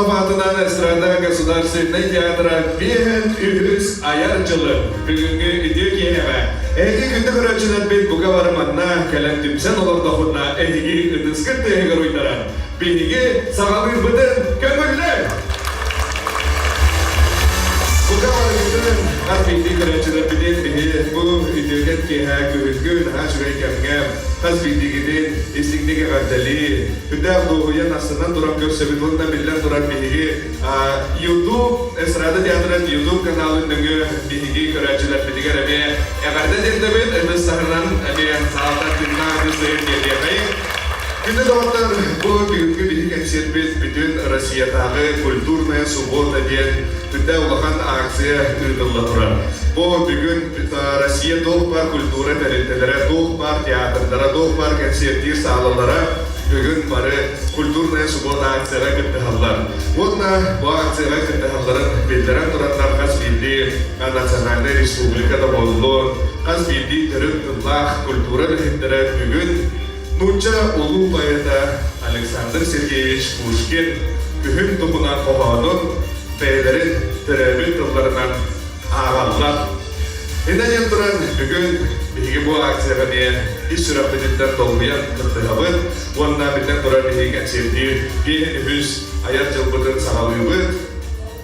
Платонов аатынан эстрада государственнай театра биэһэн үһүс айар дьылы бүгүҥҥү үтүө киэһэҕэ эһиги күндү көрөөччүлэрбит бука бары манна кэлэн түмсэн олордоххутуна эһиги ытыскыт тыаһыгар уйдаран биһиги саҕалыырбытын көҥүллэҥ! Бука барыгытын хас биирдии көрөөччүлэрбитин биһи бу үтүөкэн киэһэ күһүҥҥү наһаа үчүгэй кэмҥэ хас биирдиигитин истиҥник эҕэрдэлии, үрдээх дуоһуйан астынан туран көрсөбүт уонна биллэн турар биһиги YouTube эстрада театрын YouTube каналын нөҥүө биһиги көрөөччүлэрбитигэр эмиэ эҕэрдэ тиэрдэбит, ытыс таһынан эмиэ саалтан тыыннаах ытыс тыаһын тиэрдиэхэйиҥ. Күндү доҕоттор, бу бүгүҥкү биһиги кэнсиэрбит бүтүн Россиятааҕы культурная суббота диэн үрдэ улахан акция ыытылла турар. Бу бүгүн Россия туох баар культура тэрилтэлэрэ, туох баар театрдара, туох баар кэнсиэртиир саалалара бүгүн бары культурная суббота акцияҕа кыттыһаллар. Уонна бу акцияҕа кыттыһалларын биллэрэн тураннар хас биирдии национальнай республика да буоллун, хас биирдии төрүт тыллаах культура үлэһиттэрэ бүгүн Нуучча улуу поэта Александр Сергеевич Пушкин күһүн туһунан хоһоонун бэйэлэрин төрөөбүт тылларынан ааҕаллар. Инньэ диэн туран, бүгүн биһиги бу акцияҕа эмиэ ис сүрэхпититтэн долгуйан кыттыһабыт уонна биллэн турар биһиги кэнсиэрдиир биэһин үһүс айар дьылбытын саҕалыыбыт.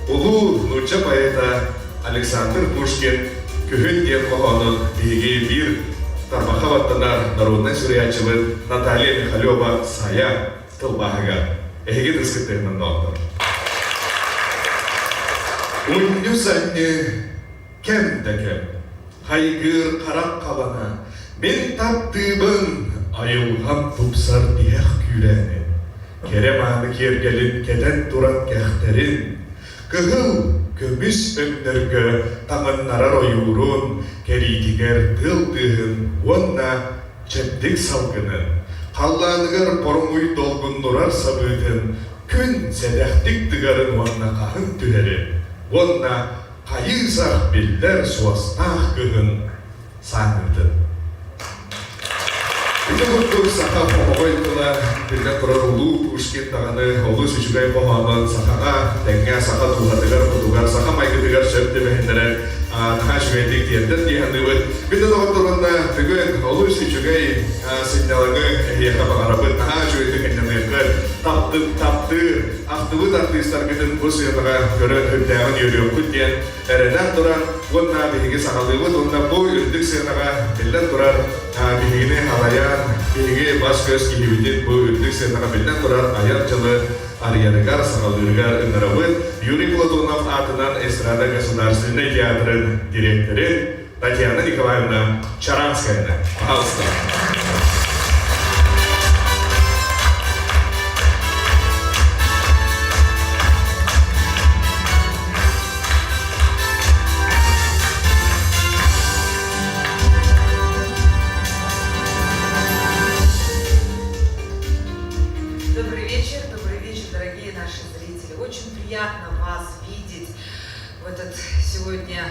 Улуу нуучча поэта Александр Пушкин Күһүн диэн хоһоонун биһиги биир тарбахха баттанар народнай суруйааччыбыт Наталья Михалева Сайа тылбааһыгар эһиги тыскыттыһынан доҕоттор. Унньу-санньы кэм да кэм, хайгыыр харах халана, мин таптыыбын айылҕам тупсар тиһэх күүрээнин, кэрэ-мааны киэргэлин кэтэн туран кэхтэрин, Кыһыл көмүс өҥнөргө таҥыннарар ойуурун кэриитигэр тыал тыаһын уонна чэбдик салгынын, халлааныгар боруҥуй долгуннурар сабыытын күн сэдэхтик тыгарын уонна хаһыҥ түһэрин уонна хайыы-сах биллэр суостаах кыһын сааһырдын. Ити курдук саха хомоҕой тыла биллэн турар улуу Пушкин даҕаны олус үчүгэй хоһоонун сахаҕа тэҥҥэ саха дууһатыгар, кутугар, саха майгытыгар сөп түбэһиннэрэн наһаа үчүгэйдик тиэрдэр дии саныыбыт. Мин да доҕотторунна бүгүн олус үчүгэй сынньалаҥы эһиэхэ баҕарабыт. Наһаа үчүгэйдик сынньаныаххыт, таптык, таптыыр, ахтыбыт артыыстаргытын бу сыанаҕа көрөн үрдээҕин үөрүөххүт диэн эрэнэн туран уонна биһиги саҕалыыбыт уонна бу үрдүк сыанаҕа биллэн турар биһигини халайан биһиги бас-көс киһибитин бу үрдүк сыанаҕа биллэн турар айар дьылы арыйарыгар саҕалыырыгар ыҥырабыт Юрий Платонов аатынан эстрада государственнай театрын дириэктэрин Татьяна Николаевна Чаранскаяны. Пожалуйста. Добрый вечер, добрый вечер, дорогие наши зрители. Очень приятно вас видеть в этот сегодня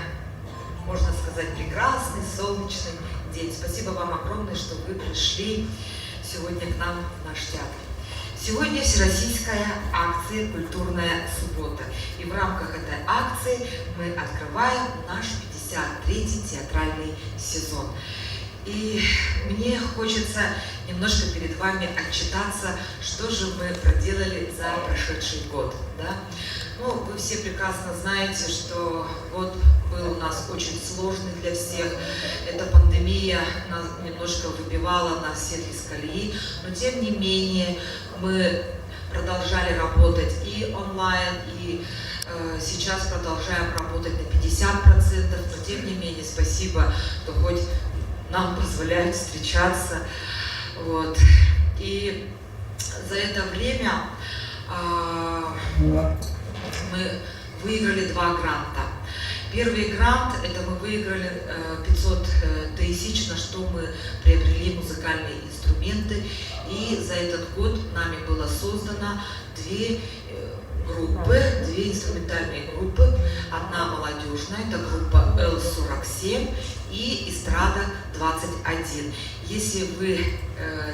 можно сказать, прекрасный солнечный день. Спасибо вам огромное, что вы пришли сегодня к нам в наш театр. Сегодня всероссийская акция «Культурная суббота». И в рамках этой акции мы открываем наш 53-й театральный сезон. И мне хочется немножко перед вами отчитаться, что же мы проделали за прошедший год. Да? Ну, вы все прекрасно знаете, что год был у нас очень сложный для всех. Эта пандемия нас немножко выбивала нас всех из колеи, но тем не менее мы продолжали работать и онлайн, и э, сейчас продолжаем работать на 50%, но тем не менее спасибо, что хоть нам позволяют встречаться. Вот. И за это время э, мы выиграли два гранта. Первый грант – это мы выиграли 500 э, тысяч, на что мы приобрели музыкальные инструменты. И за этот год нами было создано две, э, группы, две инструментальные группы. Одна молодежная, это группа Л-47 и Эстрада-21. Если вы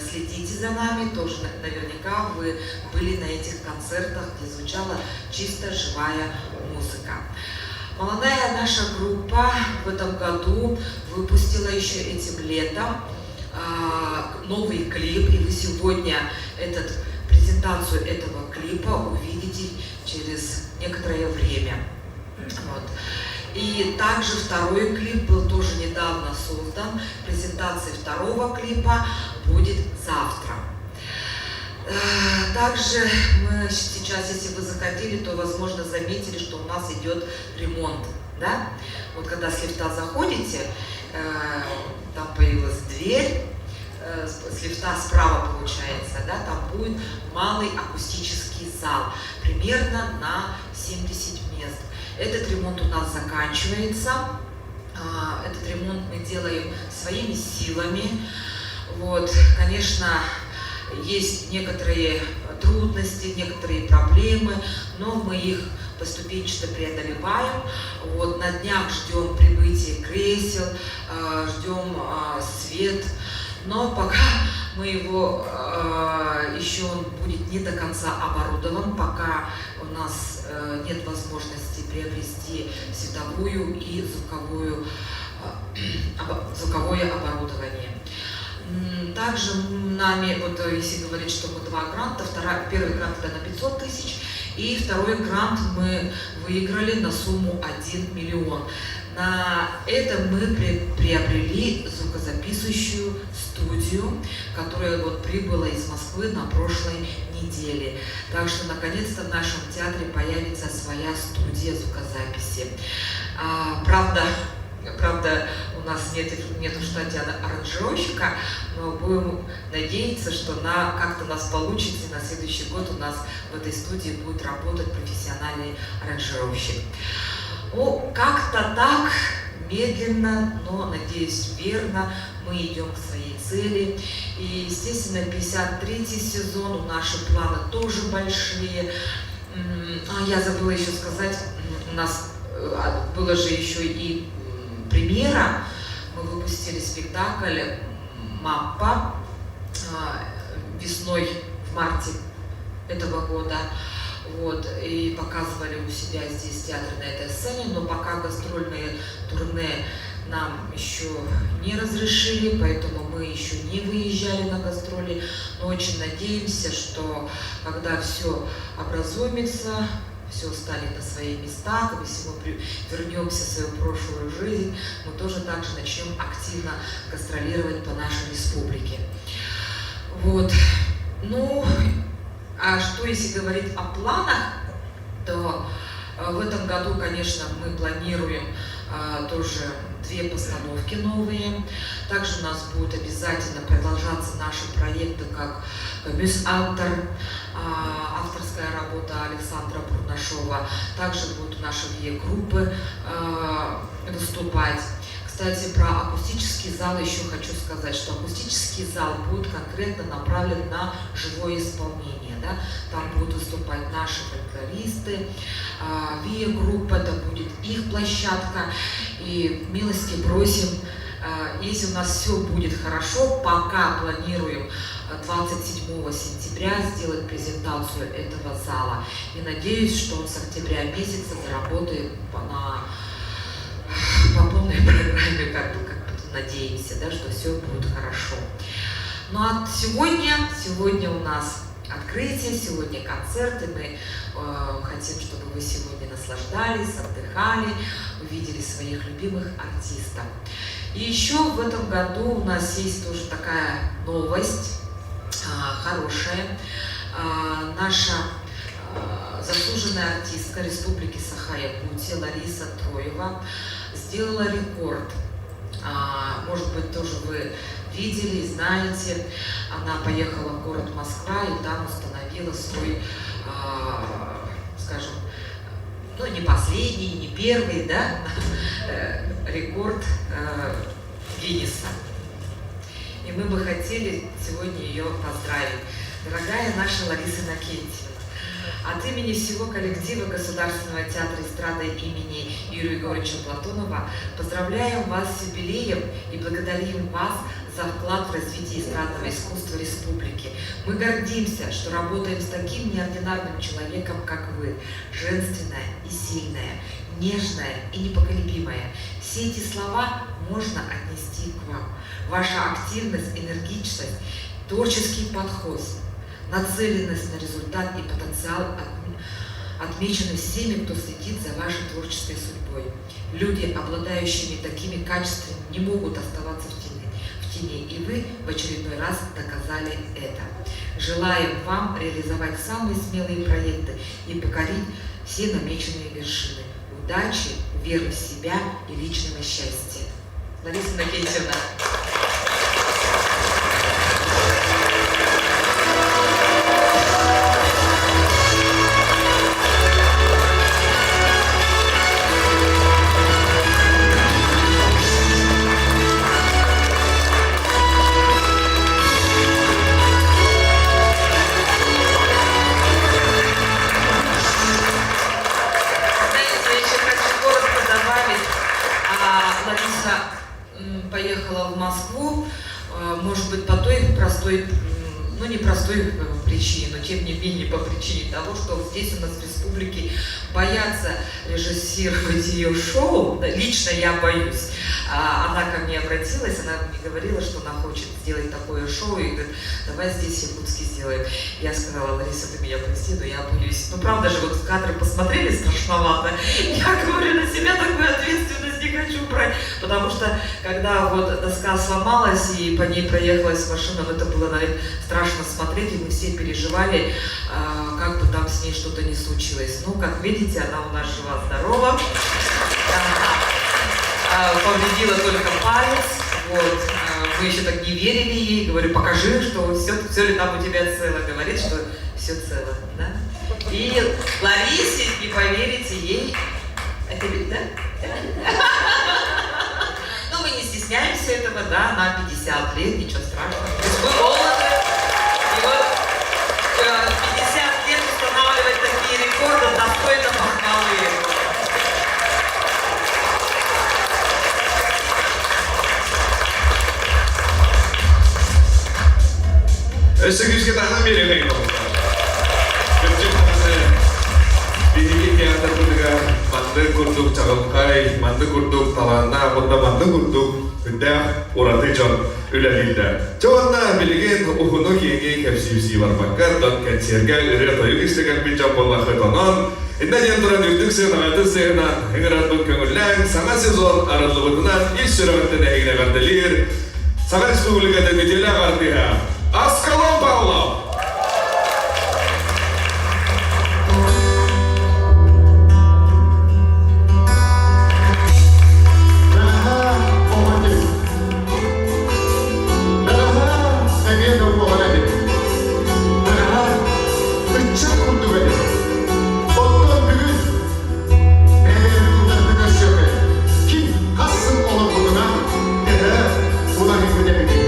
следите за нами, тоже наверняка вы были на этих концертах, где звучала чисто живая музыка. Молодая наша группа в этом году выпустила еще этим летом новый клип, и вы сегодня этот, презентацию этого клипа увидите через некоторое время. Вот. И также второй клип был тоже недавно создан. Презентация второго клипа будет завтра. Также мы сейчас, если вы заходили, то, возможно, заметили, что у нас идет ремонт. Да? Вот когда с лифта заходите, там появилась дверь, с лифта справа получается, да, там будет малый акустический зал, примерно на 70 мест. Этот ремонт у нас заканчивается. Этот ремонт мы делаем своими силами. Вот, конечно, есть некоторые трудности, некоторые проблемы, но мы их поступенчато преодолеваем. Вот, на днях ждем прибытия кресел, ждем свет, но пока мы его еще он будет не до конца оборудован, пока у нас нет возможности приобрести световую и звуковое оборудование. Также нами, вот если говорить, что мы два гранта, первый грант это на 500 тысяч, и второй грант мы выиграли на сумму 1 миллион. На это мы приобрели звукозаписывающую студию, которая вот прибыла из Москвы на прошлой неделе. Так что, наконец-то, в нашем театре появится своя студия звукозаписи. Правда, у нас нет в штате аранжировщика, но будем надеяться, что как-то нас получится, и на следующий год у нас в этой студии будет работать профессиональный аранжировщик. Ну, как-то так, медленно, но, надеюсь, верно, мы идем к своей цели. И, естественно, 53-й сезон, наши планы тоже большие. Я забыла еще сказать, у нас было же еще и премьера. Мы выпустили спектакль «Маппа» весной, в марте этого года. Вот, и показывали у себя здесь в театре на этой сцене, но пока гастрольные турне нам еще не разрешили, поэтому мы еще не выезжали на гастроли, но очень надеемся, что когда все образумится, все станет на свои места, если мы вернемся в свою прошлую жизнь, мы тоже также начнем активно гастролировать по нашей республике. Вот. Ну, а что если говорить о планах, то в этом году, конечно, мы планируем тоже две постановки новые. Также у нас будут обязательно продолжаться наши проекты, как «Мюс-автор», авторская работа Александра Бурнашова. Также будут наши две группы выступать. Кстати, про акустический зал еще хочу сказать, что акустический зал будет конкретно направлен на живое исполнение. Да? Там будут выступать наши фольклористы, ВИА-группа, это будет их площадка. И милости просим, если у нас все будет хорошо, пока планируем 27 сентября сделать презентацию этого зала. И надеюсь, что он с октября месяца заработает по полной программе, как бы надеемся, да, что все будет хорошо. Ну а сегодня у нас открытие, сегодня концерты. Мы хотим, чтобы вы сегодня наслаждались, отдыхали, увидели своих любимых артистов. И еще в этом году у нас есть тоже такая новость, хорошая. Наша заслуженная артистка Республики Саха-Якутия Лариса Троева сделала рекорд. Может быть, тоже вы видели и знаете, она поехала в город Москва и там установила свой, скажем, ну не последний, не первый, да, рекорд Гиннесса. И мы бы хотели сегодня ее поздравить. Дорогая наша Лариса Иннокентьевна, От имени всего коллектива Государственного театра эстрады имени Юрия Егоровича Платонова поздравляем вас с юбилеем и благодарим вас за вклад в развитие эстрадного искусства республики. Мы гордимся, что работаем с таким неординарным человеком, как вы, женственная и сильная, нежная и непоколебимая. Все эти слова можно отнести к вам. Ваша активность, энергичность, творческий подход, нацеленность на результат и потенциал отмечены всеми, кто следит за вашей творческой судьбой. Люди, обладающими такими качествами, не могут оставаться в тени, в тени, и вы в очередной раз доказали это. Желаем вам реализовать самые смелые проекты и покорить все намеченные вершины. Удачи, веры в себя и личного счастья. Лариса Иннокентьевна. Знаете, я еще хочу коротко добавить. А, Лариса поехала в Москву, а, может быть, по той простой, ну не простой э, причине, но тем не менее по причине того, что здесь у нас в республике боятся режиссировать ее шоу. Лично я боюсь. А, она ко мне обратилась, она мне говорила, что она хочет сделать такое шоу, и говорит, давай здесь в Якутске сделаем. Я сказала, Лариса, ты меня прости, но я боюсь. Ну правда же, вот в кадры посмотрели страшновато. Я говорю, на себя такую ответственность не хочу брать, потому что когда вот доска сломалась и по ней проехалась машина, ну, это было, наверное, страшно смотреть, и мы все переживали, а, как бы там с ней что-то не случилось. Ну, как видите, она у нас жива-здорова. А, повредила только палец. Вот. А, мы еще так не верили ей. Говорю, покажи, что все, все ли там у тебя цело. Говорит, что все цело. Да? И Ларисе, не поверите, ей... Это ведь, да? Ну, мы не стесняемся этого, да, на 50 лет, ничего страшного. То есть мы молоды. И вот 50 э, лет устанавливать такие рекорды достойно похвалы. Өссө күүскэ таһынан биэриэхэйин Кырдьык даҕаны биһиги театрбытыгар маннык курдук чаҕылхай, маннык курдук талааннаах уонна маннык курдук үрдээх ураты дьон үлэлииллэр. Чэ уонна билигин уһуну-киэҥи кэпсии барбакка, оттон кэнсиэргэ ырыа-тойук истэ кэлбит дьон буоллаххыт онон иннэ диэн туран үрдүк сыанаҕа сыһынан ыҥырарбын көҥүллээҥ, саҥа сезон арыллыбытынан ис сүрэҕиттэн эһигини эҕэрдэлиир Саха Республикатын үтүөлээх артыыһа Аскалон Павлов! Ыччат курдук этим. Оттон бүгүн Ким хас сыл олорбутунан төһө уларыйбыт эбитий?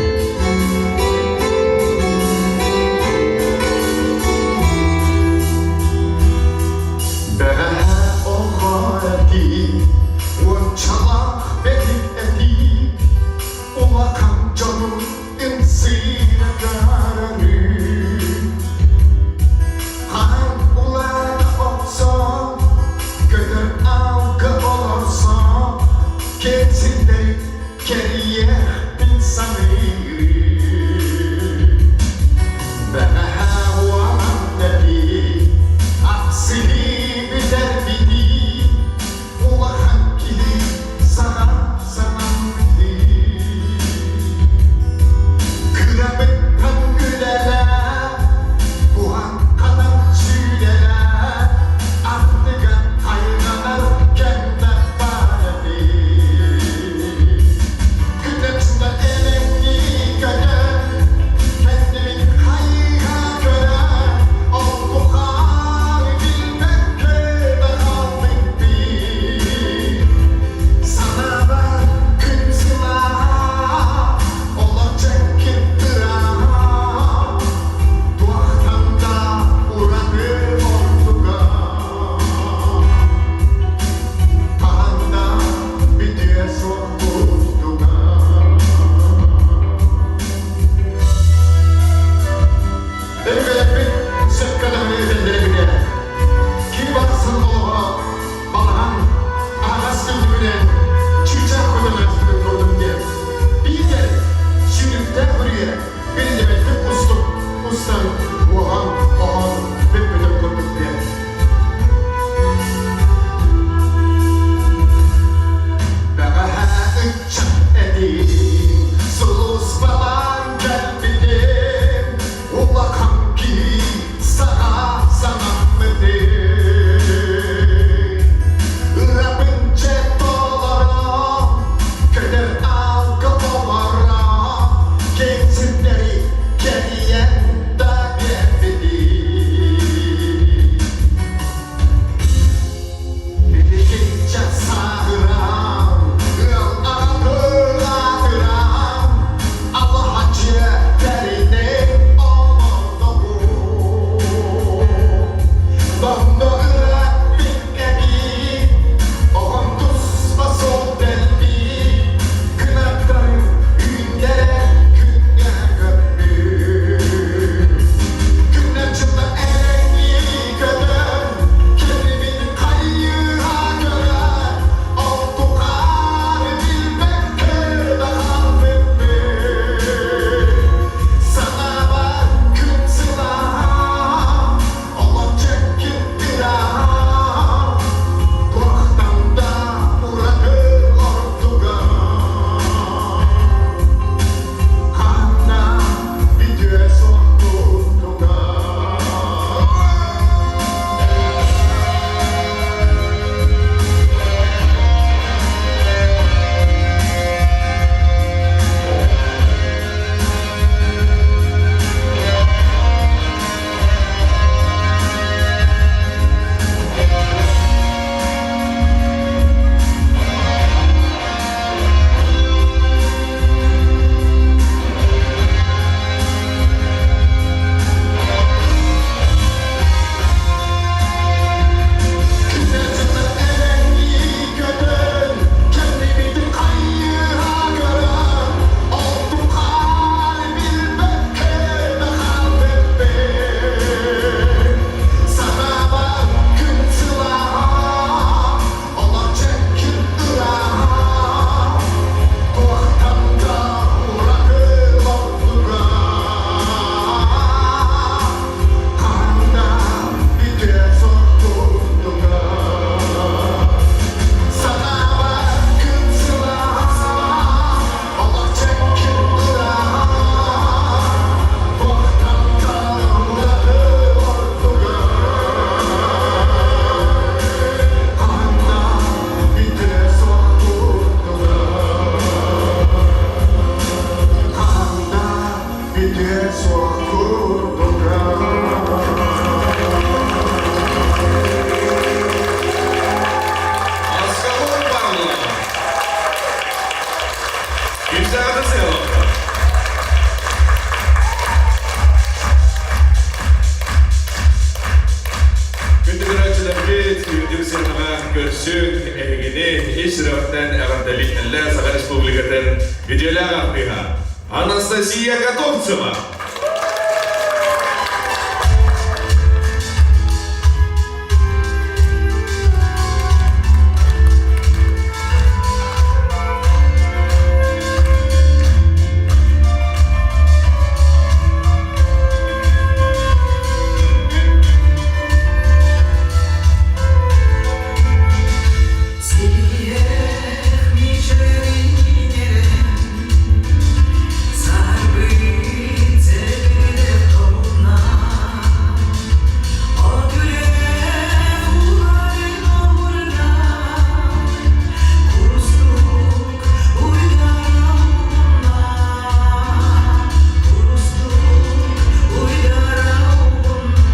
көрсүҥ, эһигини ис сүрэҕиттэн эҕэрдэлииллэр Саха Республикатын үтүөлээх артыыһа Анастасия Готовцева. Сириэх мичээринэрэн сарбыт сэбирэх тобуна От үрэх уһарын омурда Курустук уйдара угунна Курустук уйдара угунна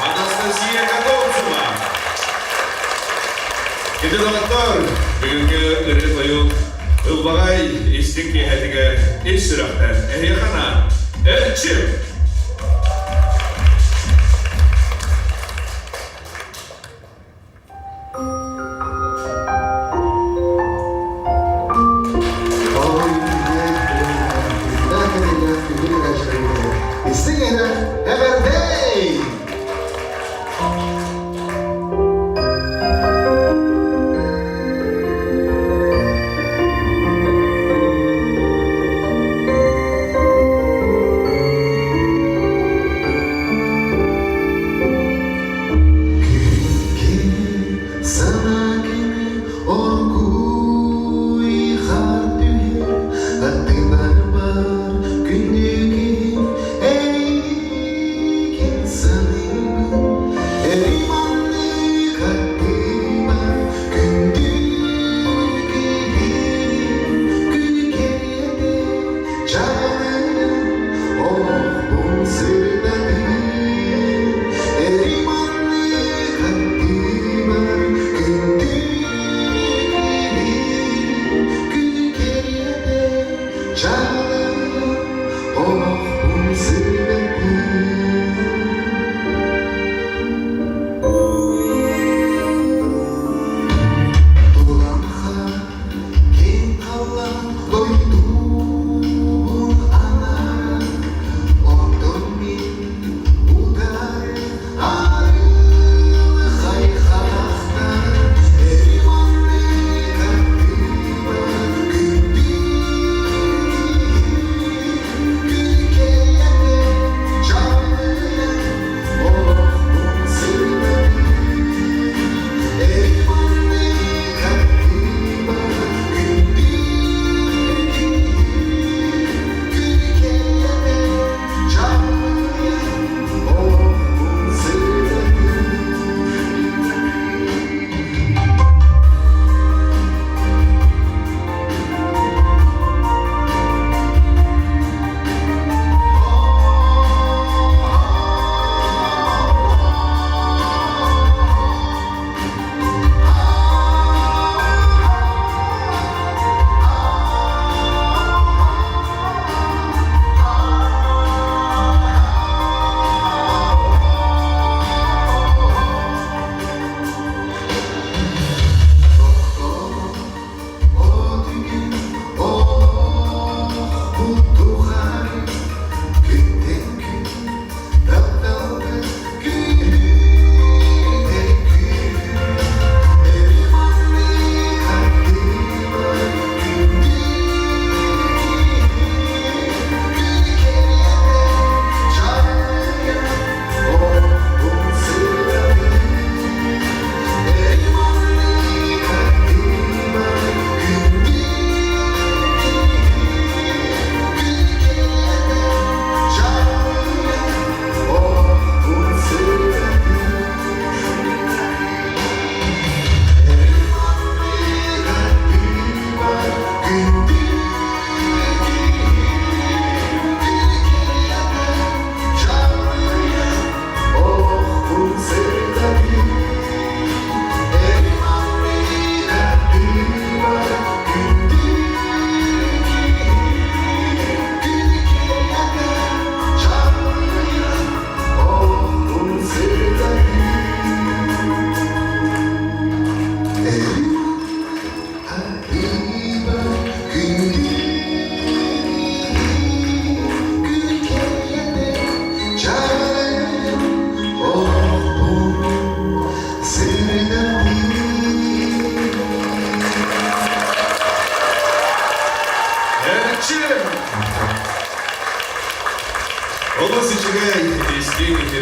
Анастасия Готовцева. Кити доҕоттор, бүгүҥҥү ырыа-тойук ылбаҕай истиҥ киэһэтигэр ис сүрэхтэн эһиэхэ анаан Эрчим! Истиҥ эрэ эҕэрдэй!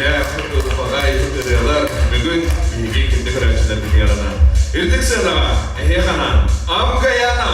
күүстээх ылбаҕай ырыалар бүгүн биһиги күндү көрөөччүлэрбитигэр анаан. Үрдүк сыанаҕа эһиэхэ анаан Амгаяна!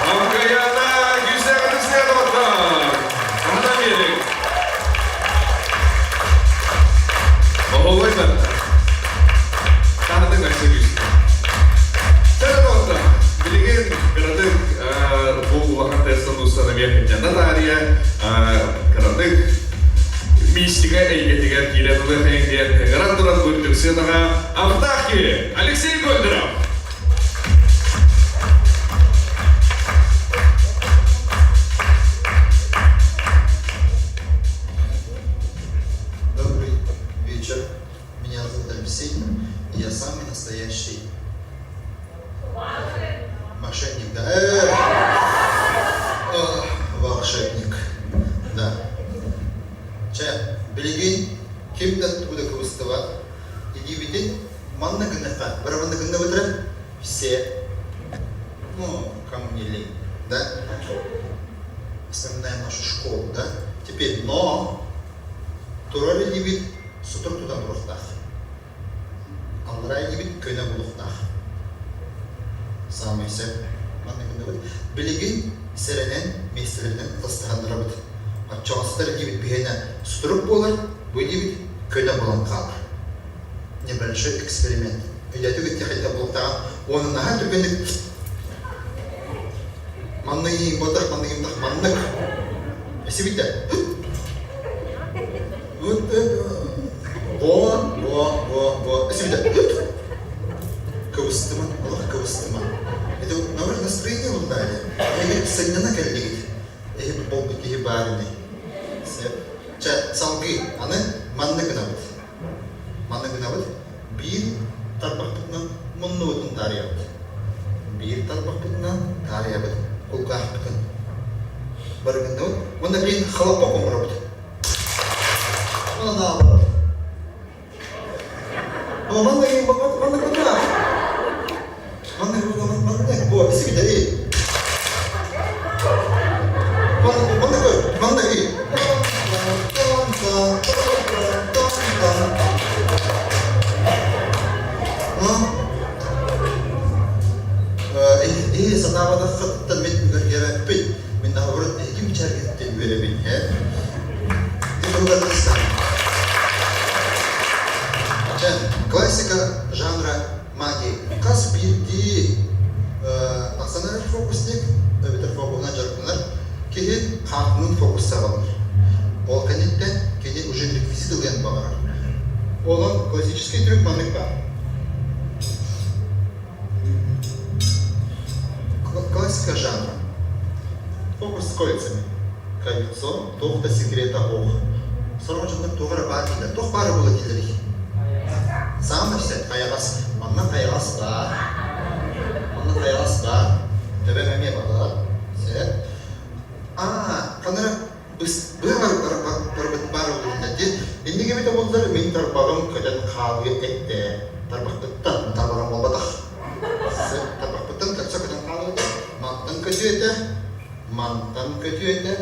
Амгаяна күүстээх доҕоттор! Аһынан биэриҥ! Оһолой барда. Таһытын өссө күүстээх. Чэ доҕоттор, билигин кыратык бу улахан тыастан устан эмиэ сынньана таарыйа кыратык мистика эйгэтигэр киирэн ылыахайын диэн ыҥыран туран үрдүк сыанаҕа Автах киһи Алексей Гольдеров! Добрый вечер. Меня зовут Алексей, и я самый настоящий мошенник, да? Э, волшебник, да. Чэ, билигин ким да тугу да кыбыстыбат, Илиибитин манна гыныахха, бары манна гынныбыт все, ну, кому не лень, да? Вспоминаем нашу школу, да? Теперь, но турар илиибит сутур тутан туруохтаах. Аллараа илиибит көнө буолуохтаах. Саамай сөп. Маннык гынныбыт. Билигин сэрэнэн миэстэлэринэн атастаһаннарабыт. Оччоҕо сытар илиибит биһиэнэ сутурук буолар, бу илиибит көнө буолан хаалар. Небольшой эксперимент. Өйдөөтүгүт техника буолуохтааҕын уонна наһаа түргэнник маннык иһин буотах, маннык иһин буотах, маннык. Эсибитэ. Бо, бо, бо, бо. Эсибитэ. Кыбыстыма, олох кыбыстыма. Это наоборот настроение ултаали. Эһиги сынньана кэллигит. Эһиги болбут киһи баар ини. Чэ, салгыы. Аны маннык гынабыт. Маннык гынабыт. Биир тарбахпытынан муннубутун таарыйабыт. Биир тарбахпытынан таарыйабыт кулгаахпытын. Барыгынныбыт. Уонна блин хлопок оҥоробут. Уонна наоборот. О, маннык маннык маннык маннык маннык бу сибитэри. Маннык маннык маннык Эһи санаабатаххыттан мин үөргэбэппин. Мин наоборот эһиги мичээргиттэн үөрэбин ээ. Классика жанра магии. Хас биирдии ахсанар фокусник, эбэтэр фокуһунан дьарыктанар киһи хаартынан фокустаабалар. Ол кэнниттэн кини уже реквизит ылыан баҕарар. Онон классический трюк маннык баар. Классика жанра. Фокус с кольцами. Кольцо, туох да секрета ох. Сорох дьоннор туох эрэ баар дииллэр. Туох баара буола дииллэрий? Саамай сөп хайаҕас. Манна хайаҕас баар. Манна хайаҕас баар. Төбөм эмиэ баар. Сөп. Аа, ханна эрэ быа барбыт баар буолла дии. Инник эбитэ буоллар мин тарбаҕым көтөн хаалыа этэ. Тарбахпыттан тарбаҕым буолбатах. Тарбахпыттан кольцо көтөн хаалыа этэ. Мантан көтүө этэ. Мантан көтүө этэ.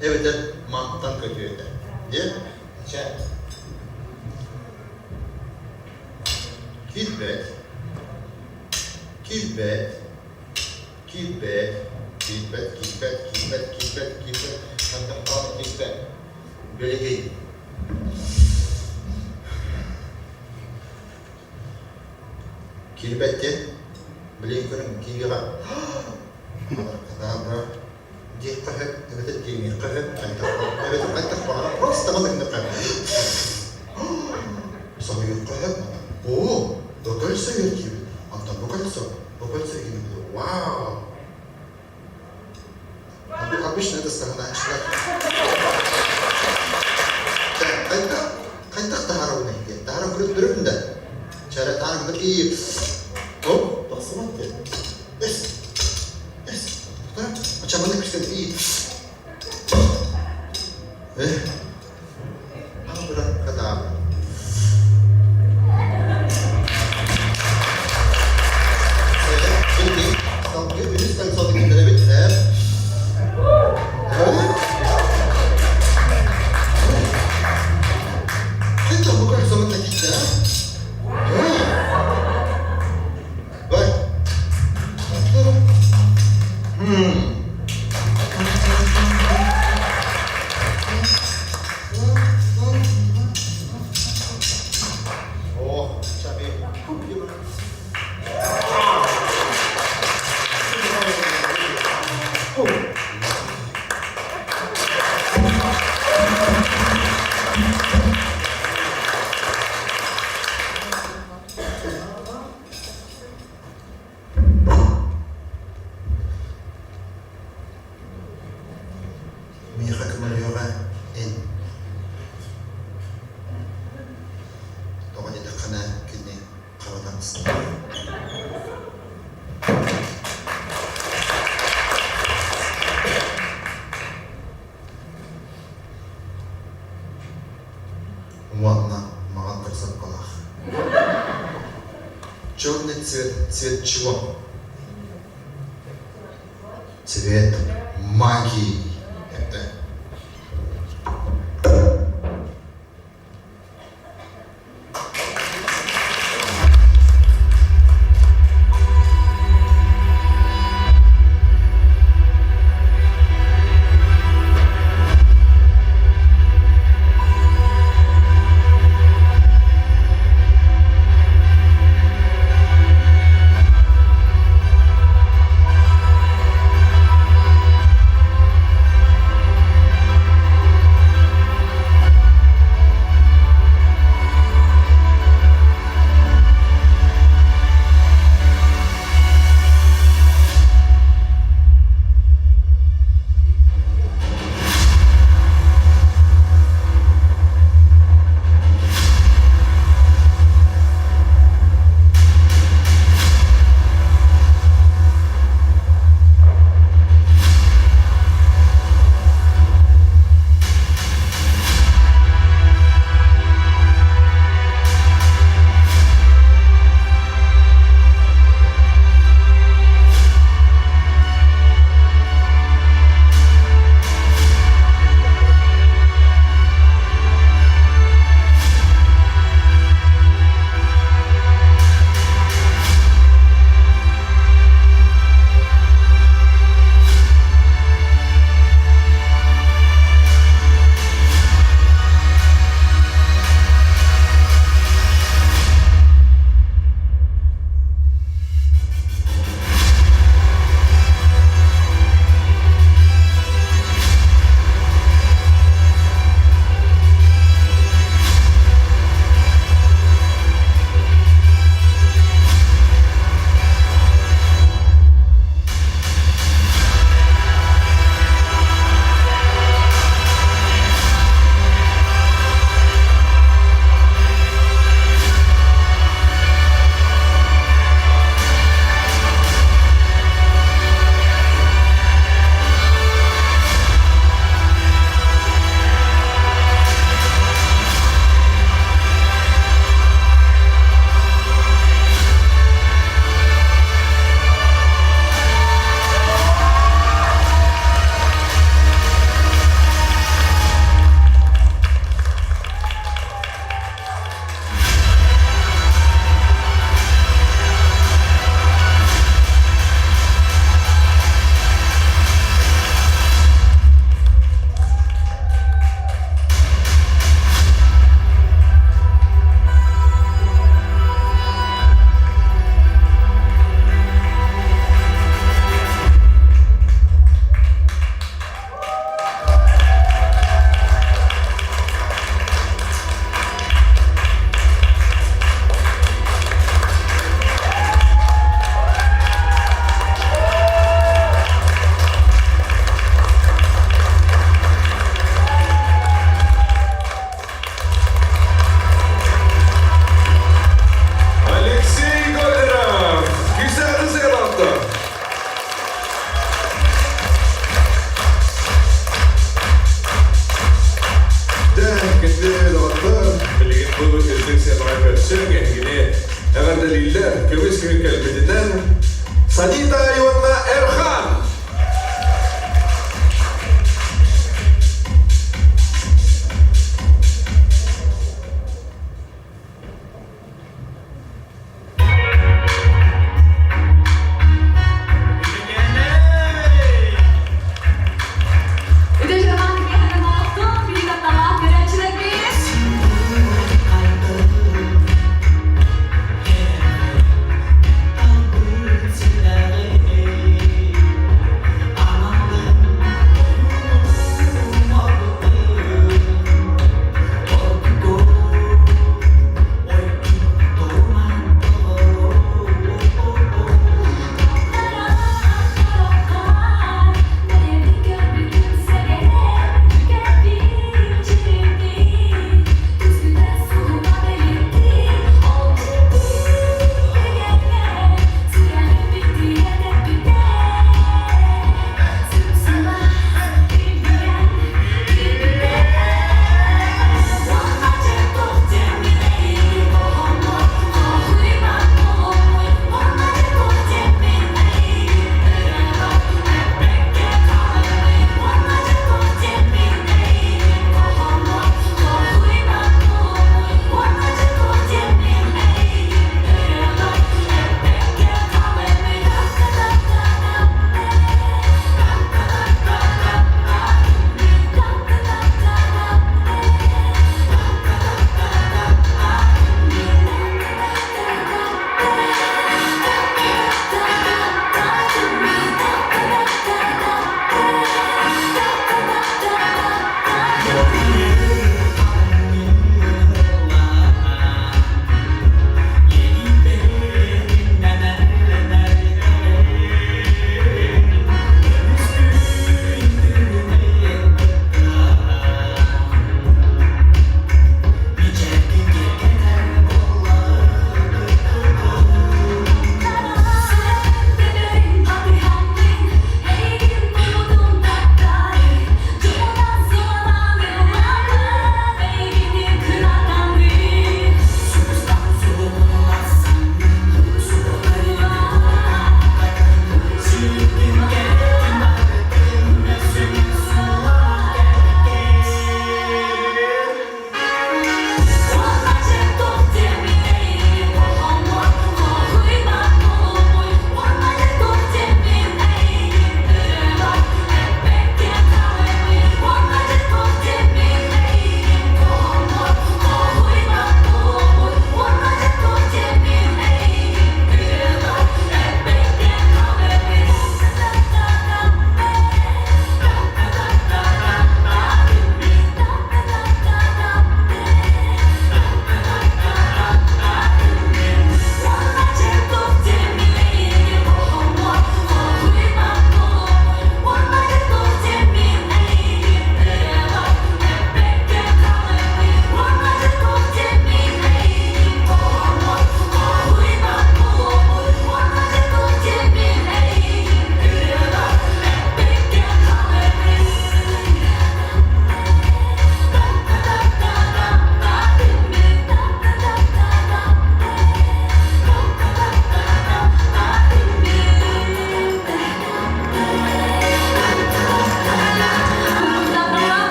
Эбэтэр мантан көтүө этэ. Диэн чэ. Киирбэт. Киирбэт. Киирбэт. Киирбэт, киирбэт, киирбэт, киирбэт, киирбэт. Хантан хаалан киирбэт. Бэлигий. Киирбэт диэн, билигин көрүҥ, киириэҕэ. Абракадабра диэххэ сөп, эбэтэр диэмиэххэ сөп, хайдах эбэтэр хайдах баҕарар, просто маннык гыныахха. Соһуйуохха сөп. Оо, бу кольцо үөрдүүбүт. Онтон бу кольцо, бу кольцо игин Вау! Обычно это стагнааччылар. Хайдах хайдах таһаарабын диэн. Таһааран көрдөрөбүн да. Чара таһааран и оп, тахсыбат диэн. Эс, эс, Ачаманы күстэн и э, Абракадабра. Үһүс кольцоны киллэрэбит. Хайдах бу кольцоны такиtta? Бай. О, шаби. Миэхэ көмөлүөҕэ эн. Тоҕо диэтэххинэ кини хара таҥастаах. Уонна маҕан кырсаппалаах. Черный цвет, цвет чего? Цвет магии. Это көрсүҥ эһигини эҕэрдэлииллэр көмүс күһүн кэлбитинэн Санита уонна Эрхан!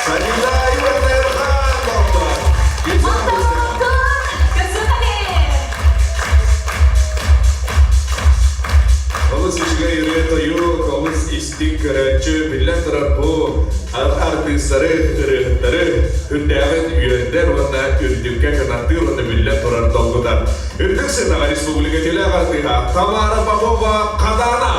Санита уонна Эрхан доктор! Олус үчүгэй ырыа-тойук, олус истиҥ көрөөччү, биллэн турар бу артыыстары, ырыаһыттары үрдээҕин үөрдэр уонна үрдүккэ кынаттыыр уонна биллэн турар долгутар. Үрдүк сыанаҕа республика телеаҕа артыыһа Тамара Попова Хадаана!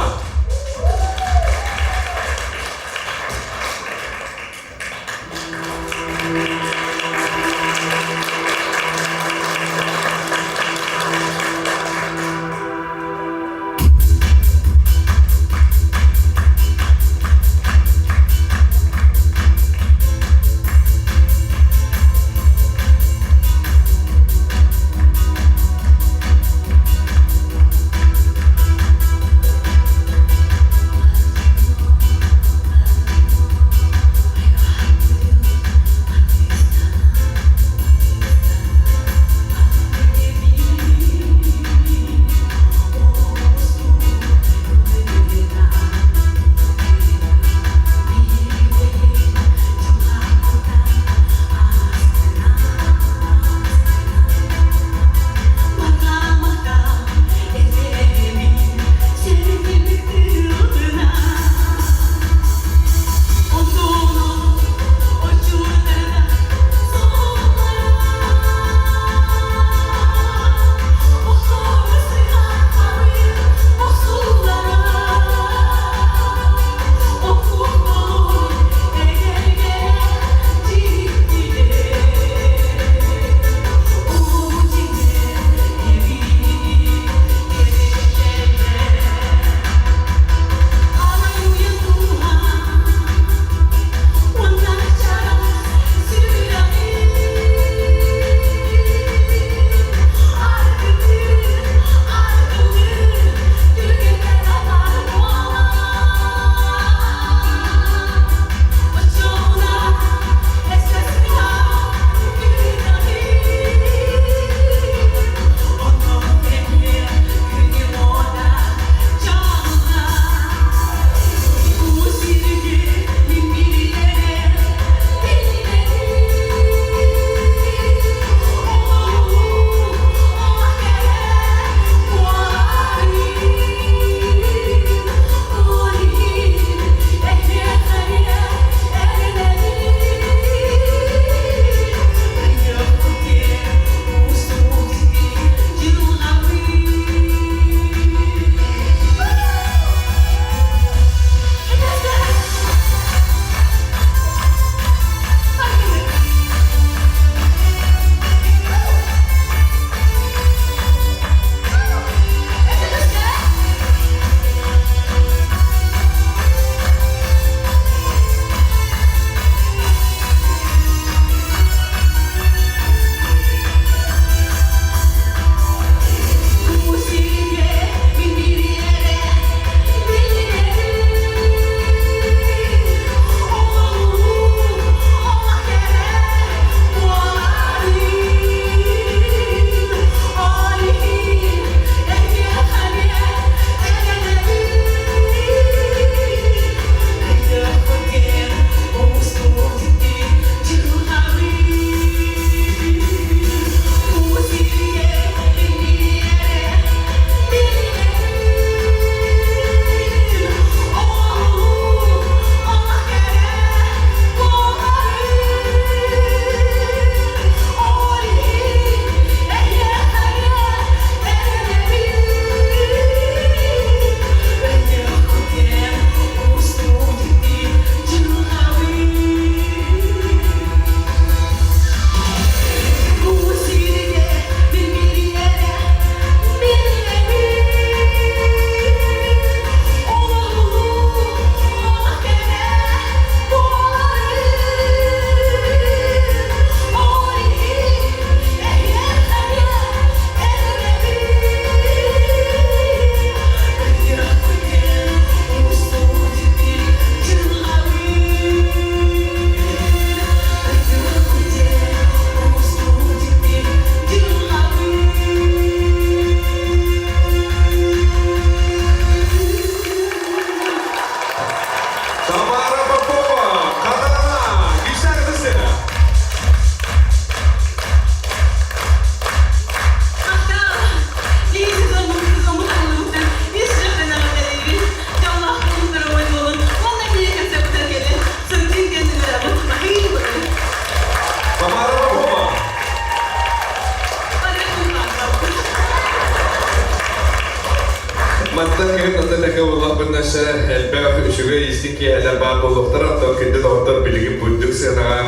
Мантан кэлин онно тэҥҥэ буоллахпытына өссө элбэх үчүгэй истиҥ киэһэлэр баар буолуохтара. Оттон күндү доҕоттор билигин бурдук сыанаҕа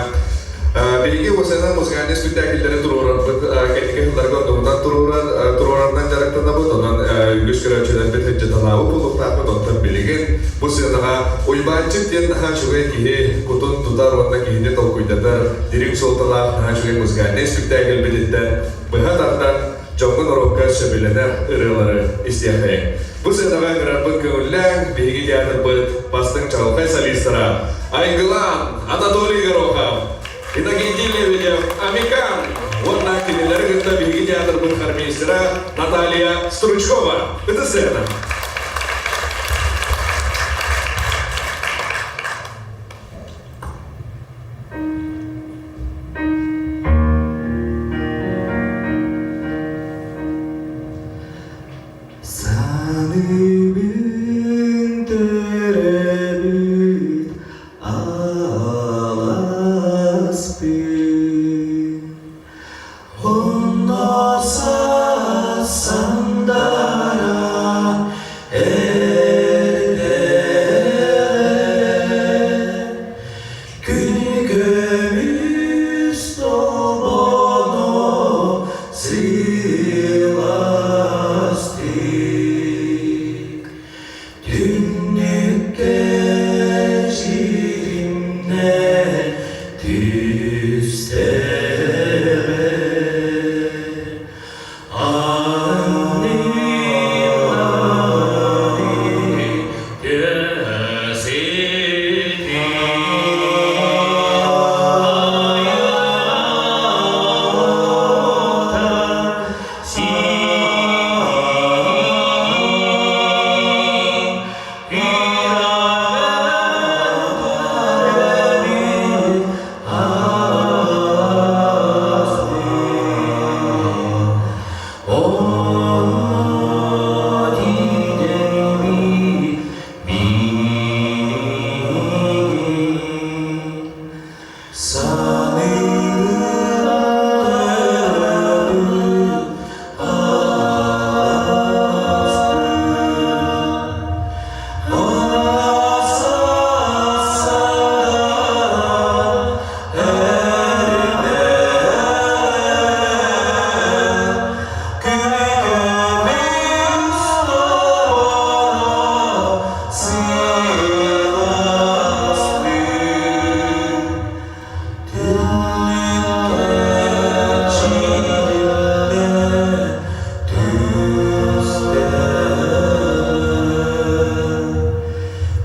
биһиги уосанан музыкальнай спектакльлэри туруорарбыт кэнники сылларга оннугунан туруорар туруорарынан дьарыктанабыт. Онон үгүс көрөөччүлэрбит сылдьыталаабыт буолуохтаахпыт. Оттон билигин бу сыанаҕа Уйбаанчык диэн наһаа үчүгэй киһи кутун тутар уонна киһини толкуйдатар дириҥ суолталаах наһаа үчүгэй музыкальнай спектакльбититтэн быһа тардан дьоҥҥо-норуокка сөбүлэнэр ырыалары истиэххэйиҥ. Бу сыанаҕа ыҥырарбыт көҥүллээҥ, биһиги театрбыт бастыҥ чаҕылхай солистара Айгылаан, Анатолий Горохов, Иннокентий Лебедев, Амикан уонна кинилэри кытта биһиги театрбыт хормейстера Наталья Стручкова. Ытыс сыана. Саныыбын төрөөбүт алааспын, Онно сандара эрдэҕэ Күн көмүс толбоно сылаастык, Түннүккэ сиримнэ түстэҕэ.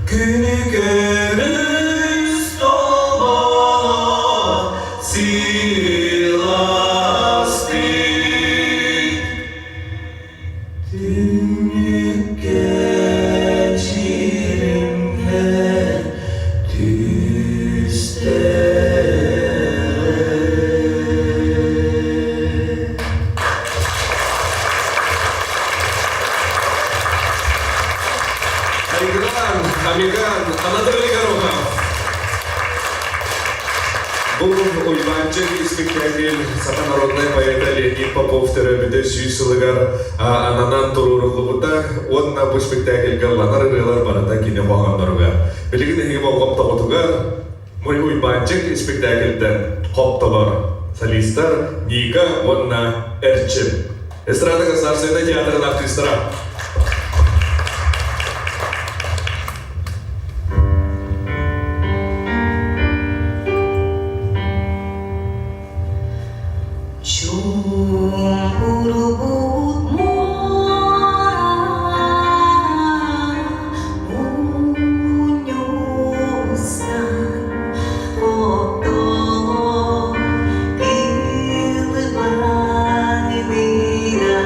Күнү көмүс толбоно сылаастык Түннүккэ чиримнэ түстэҕэ. Айгылаан, Амиган, Анатолий Горохов. Бу Уйбаанчык испиктээкил саха народнай поэта Леонид Попов төрөөбүтэ 100 сылыгар ананан туруоруллубута уонна бу спектакльга ылланар ырыалар барыта кини хоһоонноругар. Билигин эһиги болҕомтоҕутугар Мой Уйбаанчык испиктээкилтэн хоптолор солистар Ника уонна Эрчим. Эстрада государственнай театрын артыыстара. Чуҥкурбут муора мунньустан, оттолон кыылыбаныдайдыла.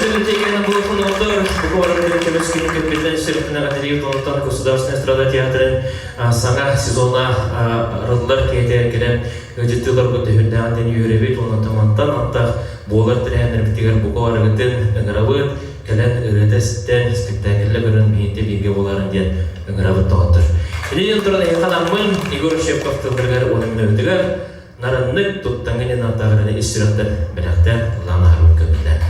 Өссө буолуохтар бу барытын көмүс күнү көппүтүнэн сүрүннэҕэ Тонтон Государственная эстрада театрын саҥа сезона арыллар киһитигэр кэлэн ыалдьыттыыларбыт төһүрдэҕин диэн үөрэбит онтон мантан антах буолар тэрээһиннэрбитигэр бука барыгытын ыҥырабыт кэлэн ырыата истэн спектакльлэ көрөн биһиэнтэ бииргэ буоларын диэн ыҥырабыт доҕоттор. Итинэн туран эһиэхэ анаммын Егор Щепков тылларыгар уонна мүнөбүтүгэр нарыннык туттаҥҥын аттаҕыраны ис сүрэхтэн бэлэхтээн ыллаан аһарбын көҥүллээн.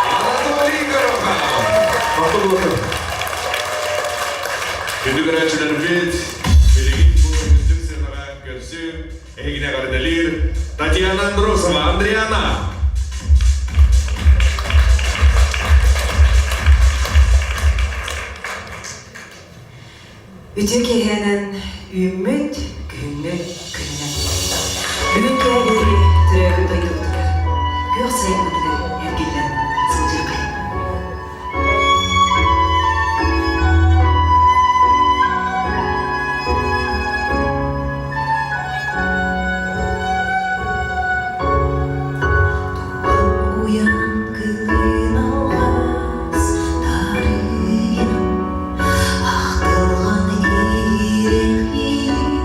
Анатолий Горохов! Күндү көрөөччүлэрбит, билигин бу үрдүк сыанаҕа көрсүҥ, эһигини эҕэрдэлиир Татьяна Андросова, Андриана! Үтүө киэһэнэн үүммүт күһүҥҥү күнүнэн. Бүгүн киэһэ төрөөбүт дойдубутугар, күөх сайыммытыгар эргиллэн сылдьыаххайыҥ. Уйан кылын алҕас таарыйан, Ахтылҕан иирэх иирэн.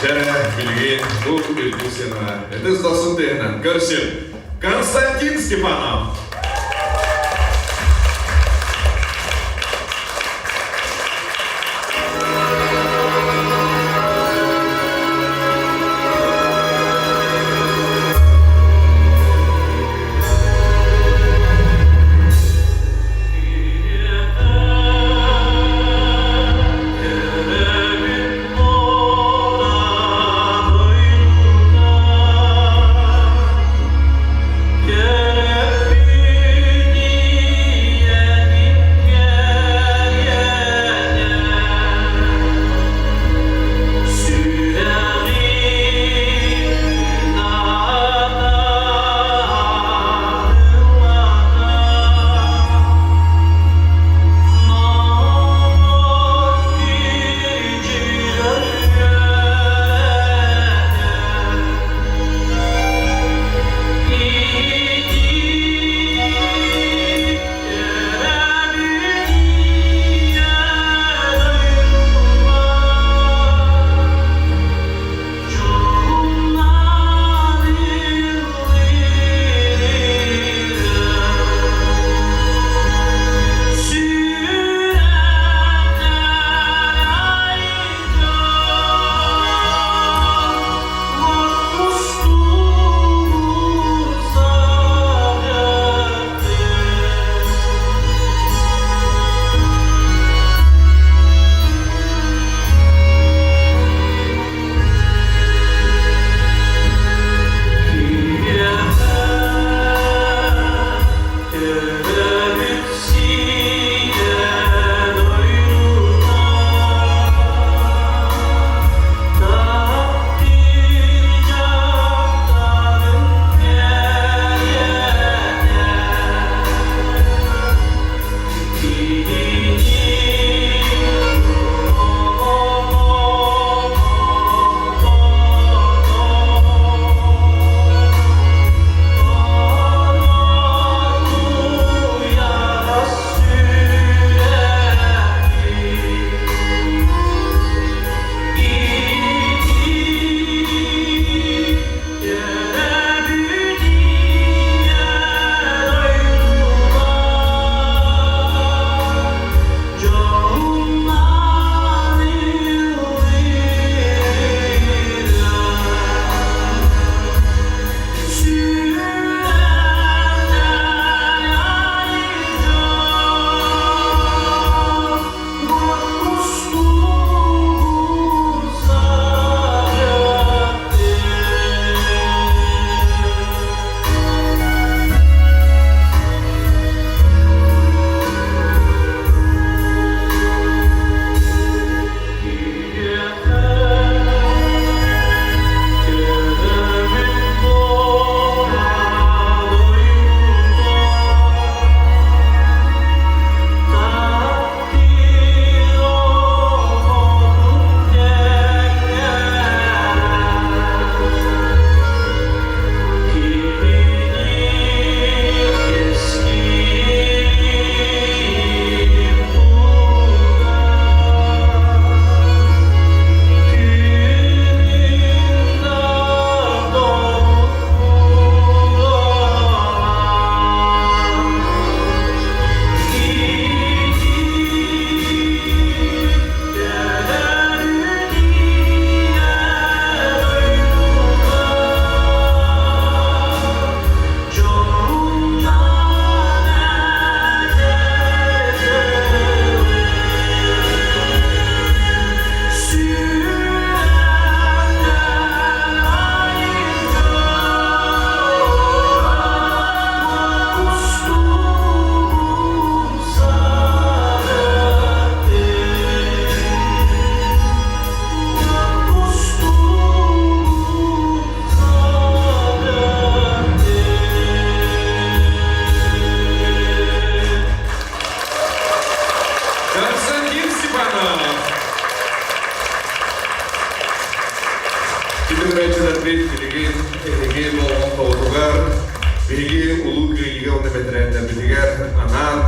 Дьэ, билигин бу үрдүк сыанаҕа ытыс дохсун тыаһынан көрсүм Константин Степанов. Константин Степанов! Күндү билигин эһиги болҕомтобутугар биһиги Улуу Кыайыыга уонна бэтэрээннэрбитигэр анаан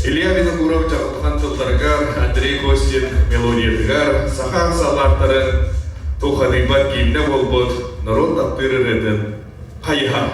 Илья Винокуров дьаҕылхан тылларыгар, Андрей Костин мелодиятыгар саха саллааттарын Туххадыйбат гимнэ буолбут норуот таптыыр ырыатын хайыһар.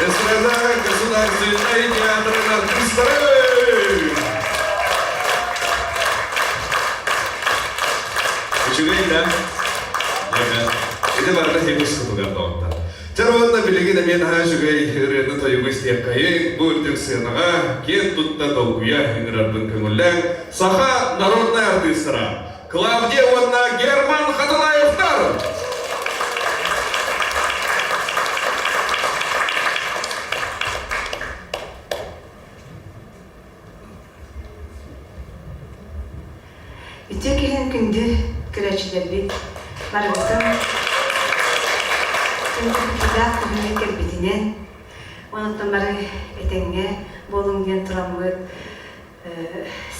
Эстрада государственной театрын артистары! Үчүгэй да? Ити барыта химус кутугар доҕоттор. Чэр уонна билигин эмиэ наһаа үчүгэй ырыаны тойугу истиэххэйиҥ, бу үрдүк сыанаҕа киэн тутта долгуйа ыҥырарбын көҥүллээҥ саха народнай артыыстара Клавдия уонна Герман Хатылаевтар! Үтүө киһин күндү көрөөччүлэрбит барыбытын күндү күһүҥҥэ кэлбитинэн, онуттан бары этэҥҥэ буолуҥ диэн тураммыт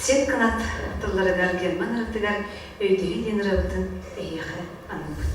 сир кынат тылларыгар Герман ырытыгар өйдөһүү диэн ырыабытын эһиэхэ аныыбыт.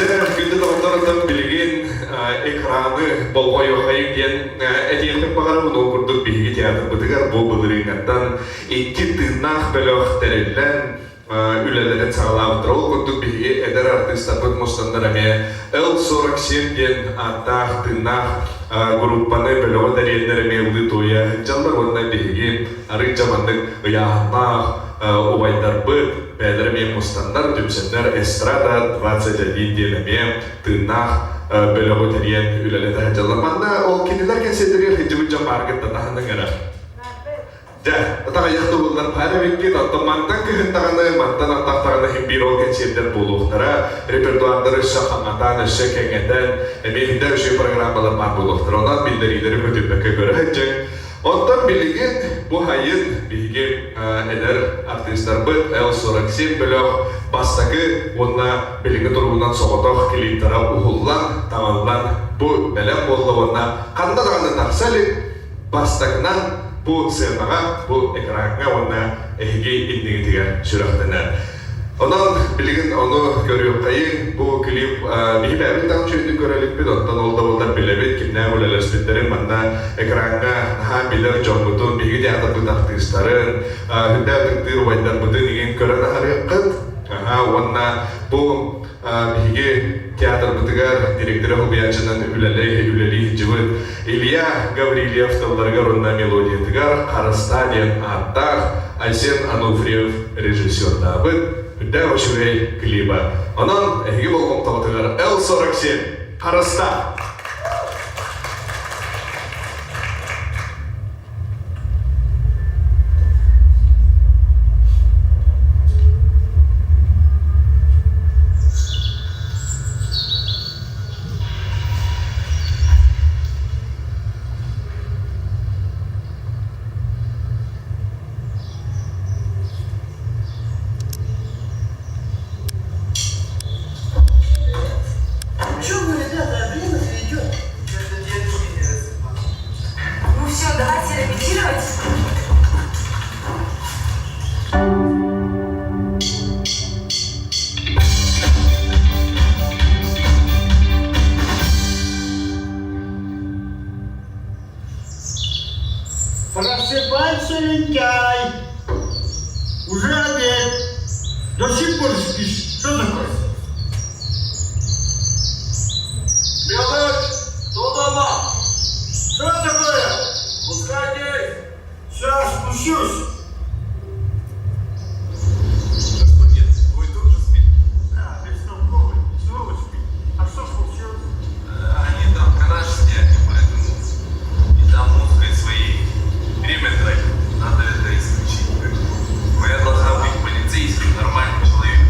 Дьэ, күндү доҕотторуттан билигин экраны болҕойуоххайыҥ диэн этиэхпин баҕарабын. Ол курдук биһиги театрбытыгар бу былырыыҥҥаттан икки тыыннаах бөлөх тэриллэн үлэлэрин саҕалаабыттара. Ол курдук биһиги эдэр артыыстарбыт мустаннар эмиэ Л-47 диэн ааттаах тыыннаах группаны бөлөҕү тэрийэннэр эмиэ ылыы-туойа сылдьаллар уонна биһиги арыычча маннык ыйааһыннаах убайдарбыт бэйэлэрэ эмиэ мустаннар, түмсэннэр Эстрада 21 диэн эмиэ тыыннаах бөлөҕү тэрийэн үлэлэтэ сылдьаллар. Манна ол кинилэр кэнсиэрдэригэр сылдьыбыт дьон бааргыттан таһынан эрэр. Дьэ, таҕайах туһуллар баар эбиккит, оттон мантан кыһын даҕаны, мантан антах даҕаны иһин биир ол кэнсиэрдэр буолуохтара, репертуардары өссө хаҥатан, өссө кэҥэтэн, эмиэ иһинде үчүгэй программалар баар буолуохтара. Онон биллэриилэри көтүппэккэ көрө сылдьыҥ. Оттон билигин бу сайын биһиги эдэр артыыстарбыт Л-47 бөлөх бастакы уонна билиҥҥи туругунан соҕотох клиптара уһуллан, таҥыллан бу бэлэм буолла уонна ханна даҕаны тахса илик бастакынан бу сыанаҕа, бу экраҥҥа уонна эһиги иннигитигэр сүрэхтэнэр. Онон билигин ону көрүөххэйиҥ, бу клип биһи бэйэбит даҕаны үчүгэйдик көрө иликпит, оттон ол да буоллар билэбит кимнээх үлэлэспиттэрин манна экраҥҥа наһаа билэр дьоммутун, биһиги театрбыт артыыстарын, үрдээх ытыктыыр убайдарбытын игин көрөн аһарыаххыт. Уонна бу биһиги театрбытыгар директора уһуйааччынан үлэлии сылдьыбыт Илья Гаврильев тылларыгар уонна мелодиятыгар «Харыстаа» диэн ааттаах Айсен Ануфриев режиссердаабыт үрдээх үчүгэй клиба. Онон эһиги болҕомтоҕутугар Л-47 «Харыстаа». Че вы, ребята, время же идет. Ну все, давайте репетировать. Просыпайся, лентяй! Уже обед. До сих пор спишь. Что такое? Мелыч, кто дома? Что такое? Спускайтесь! Сейчас спущусь. Господин, твой друг же спит. Да, бестолковый. Снова спит. А что случилось? Они там гараж сняли, поэтому и там музыкой своей время тратят. Надо это исключить. Моя должна быть полицейским, нормальным человеком.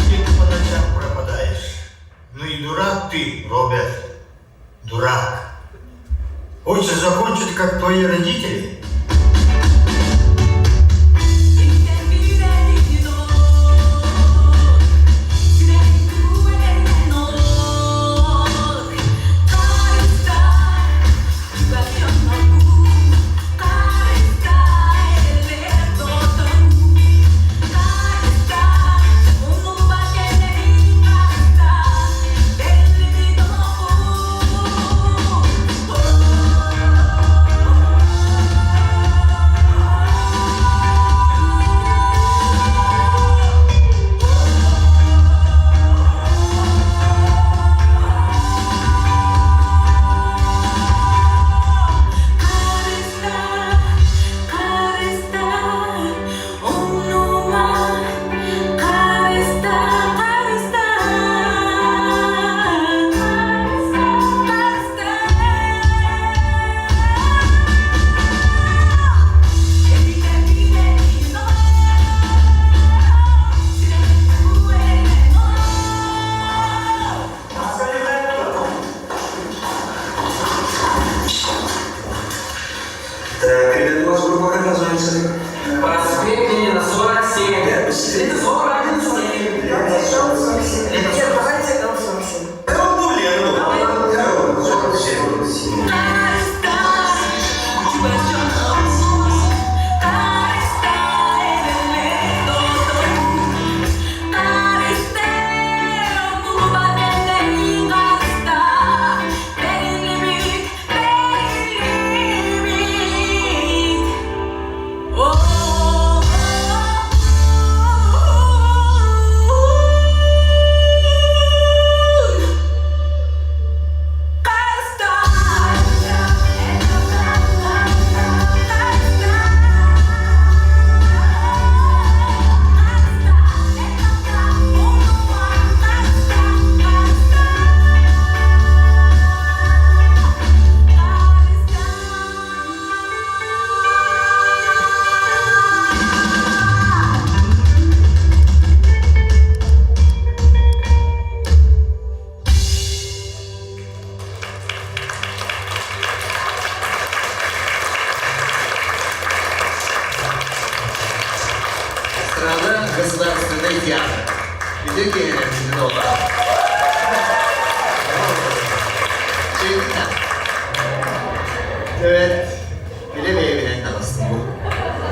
Где ты по ночам пропадаешь? Ну и дурак ты, Роберт. Дурак. Хочешь закончить, как твои родители? У вас группа как называется? Проспект Ленина, 47. Нет, 47. Л-47. Нет, давайте Л-47. Л, Л, 47. Эстрада государственный театр. Үтүө киэһэнэн күндү доҕоттор. Evet, бile бэйэбинэн таҕыстым бу.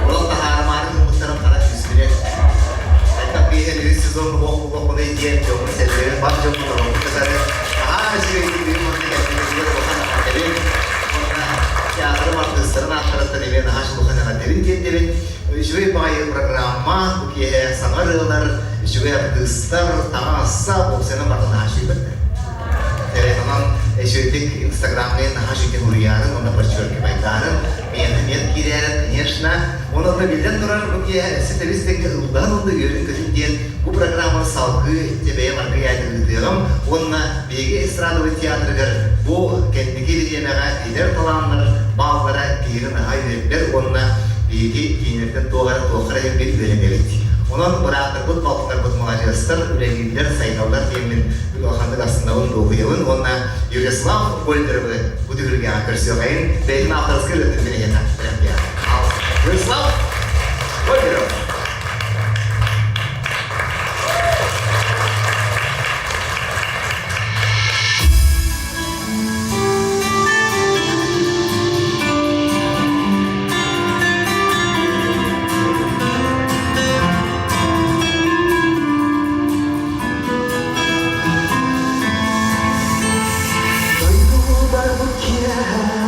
Олох таһаарымаары гыммыттарын хара күүстүрэ. Хайдах биэһэн үһүс сезон уох буолуохпунуй диэн дьоҥҥо сэргээн бар дьоммун ороммун кытары наһаа үчүгэйдик бүгүн манна кэлбиккитигэр улахан эҕэрдэбин уонна театрым артыыстарын ааттарыттан эмиэ наһаа улахан эҕэрдэбин тиэрдэбин. Үчүгэй баҕайы программа, бу киэһэ саҥа ырыалар, үчүгэй артыыстар, таҥас-сап, уопсайынан барыта наһаа үчүгэй Онон үчүгэйдик инстаграмҥа наһаа үчүгэйдик уруйаарын уонна подчеркивайдаарын, миэхэ эмиэ киирээрин, конечно. Онон да биллэн турар, бу киэһэ өссө тэбис тэҥҥэ ыллаһан уонна үөрүн-көтүн диэн бу программаны салгыы бэйэм аргыый ыытыаҕым уонна биһиги эстрадовый театрыгар бу кэнники бириэмэҕэ эдэр талааннар бааллара киһини наһаа үөрдэр уонна биһиги киинэлэртэн туох эрэ туохха эрэ бир үөрэнэбит. Онон бырааттарбыт, балтыларбыт маладьыастар, үлэлииллэр, сайдаллар диэммин улаханнык астынабын, дуоһуйабын уонна Ярослав Гольдеровы бу түһүлгэҕэ көрсүөхэйин бэйэтин авторскай ырыатын билиһиэхэ Ярослав Гольдеров. Дойдубар бу киэһэ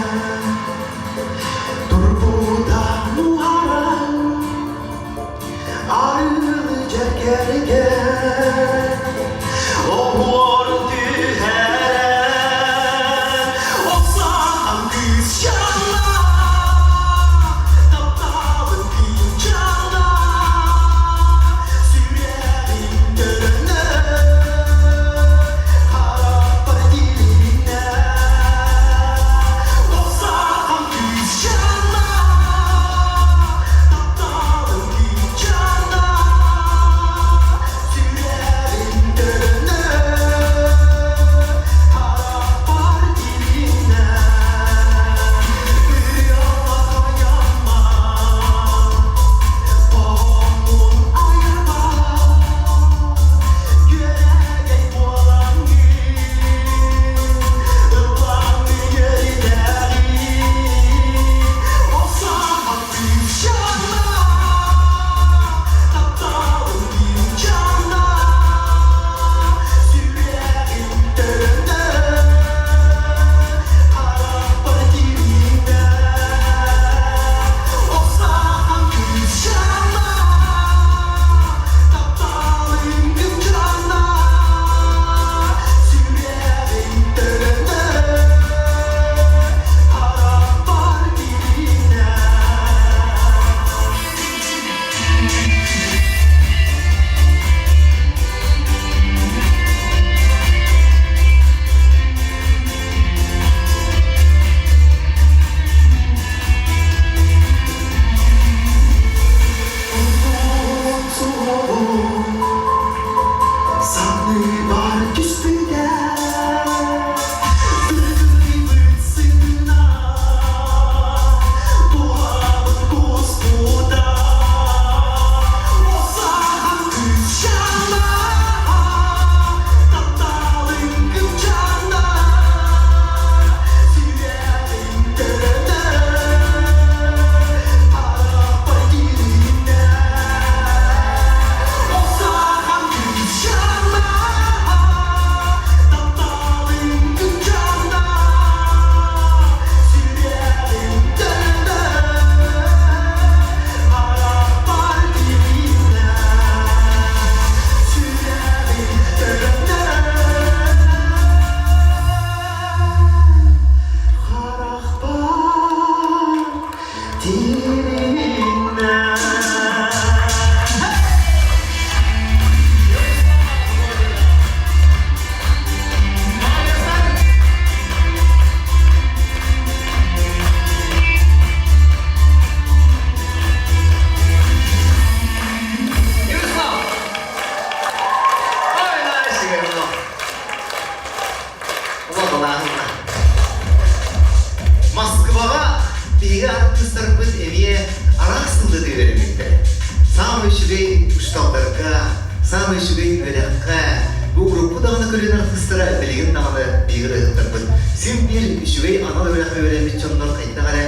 Ярослав! Ой, Настя, Олох Москваҕа биһиги артыыстарбыт эмиэ араас сыллыы үөрэммиттэр. Саамай үчүгэй учууталларга, саамай үчүгэй үөрэххэ бу урукку даҕаны көлүөнэ артыыстара билигин даҕаны биһиги ырыаһыттарбыт син биир үчүгэй анал үөрэххэ үөрэммит дьоннор хайдах эрэ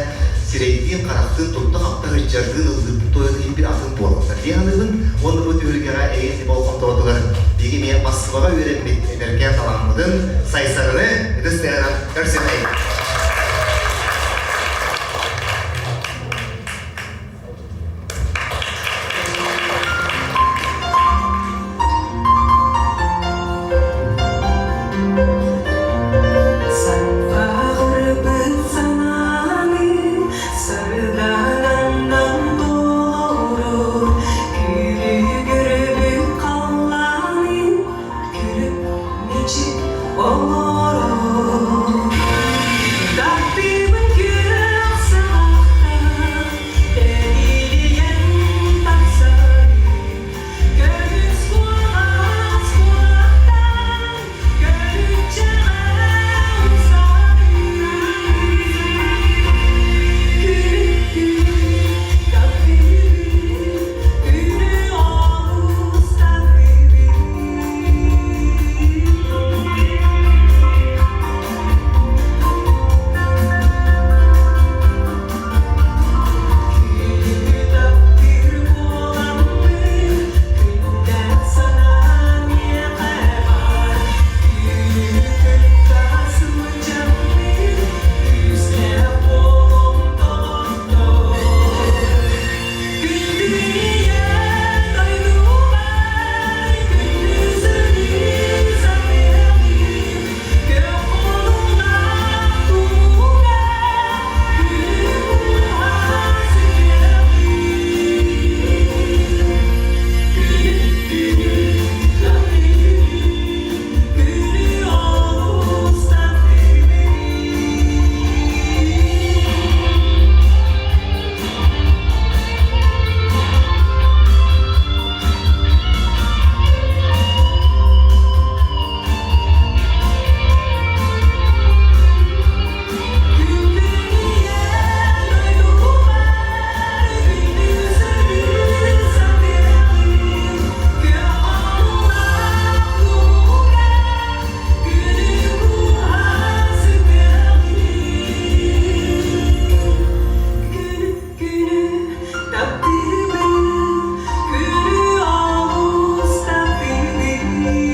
сирэйдиин-харахтыын тутта-хапта сылдьардыын ыллыырбыт туойатын биир атын буолаллар дии саныыбын. Уонна бу түһүлгэҕэ эйиэхэ болҕомтобутугар биһиги эмиэ Москваҕа үөрэммит эдэркээн талааммытын Сайсарыны ытыс тыаһынан көрсүөхэйиҥ! Сарбаҕырбыт санааны сардаҥанан толорор, Күлүгүрбүт халлааны күлүк мичик оҥорор. Таптыыбын күөх саҕахтан эрилийэн тахсарыы, Көмүс куоҕас куолахтан көрүччэҕэ умсарыы. Күлүк-күлүк таптыыбын, күнү олус таптыыбын. Күнү таптыыр буоламмын, күннээх санаа миэхэ баар. Күнү кытта сылдьаммын, күүстээх буолуом доҕоттоор. Күндү ийэ дойдубар, күндү сырдык саныаҕым, күөх хонуулаах тууга күнү куһаҕан сүтүөҕүм. Күнү таптыыбын, күнү олус таптыыбын. Күндү дойдубар, күндү сырдык саргылыыр, күөх хонуулаах лууга күнү кууһан сытыаҕын. Күнү, күнү таптыыбын, күнү олус таптыыбын.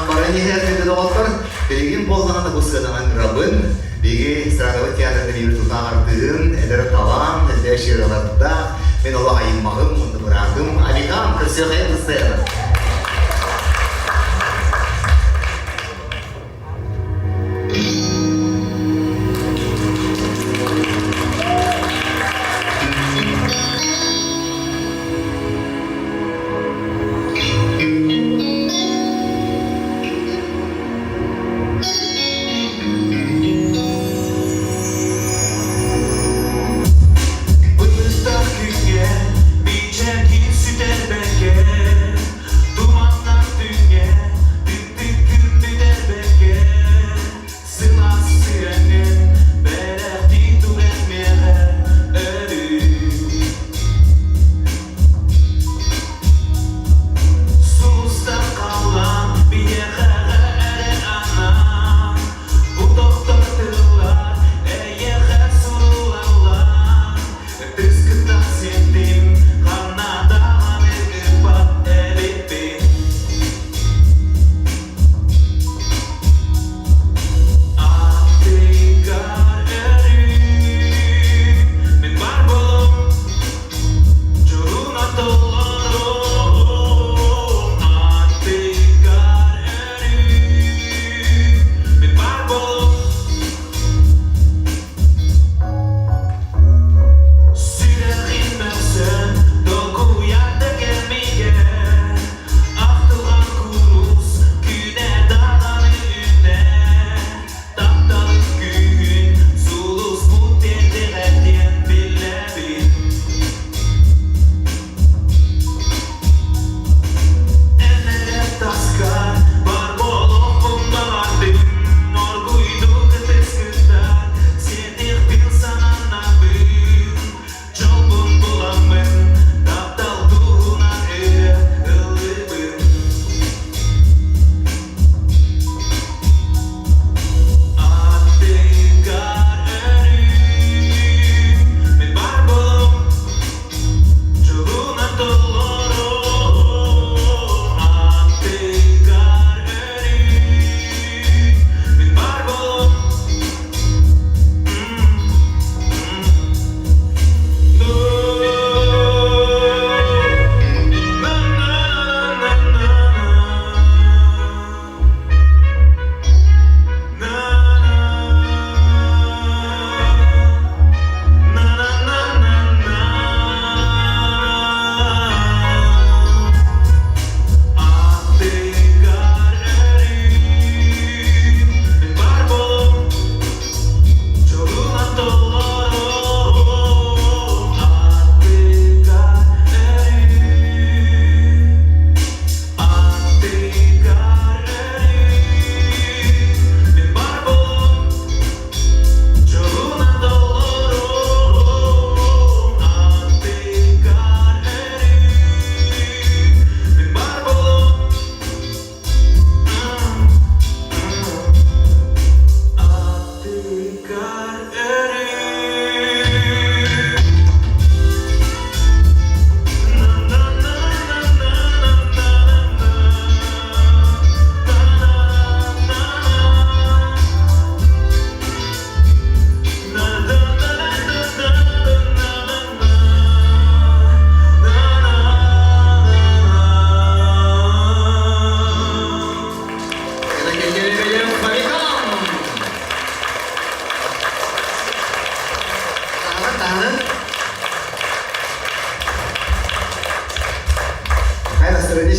Баран иһэр күндү доҕоттор, билигин буоллаҕына бу сыанаҕа ыҥырабын. Биһиги эстрадабыт театрын биир тутаах артыыһын, эдэр талаан, элбэх ширалардаах, мин олох айыммаҕым уонна быраатым Алихан көрсүөхайын бу сцена. Быстах күҥҥэ бичэргин сүтэрбэккэ.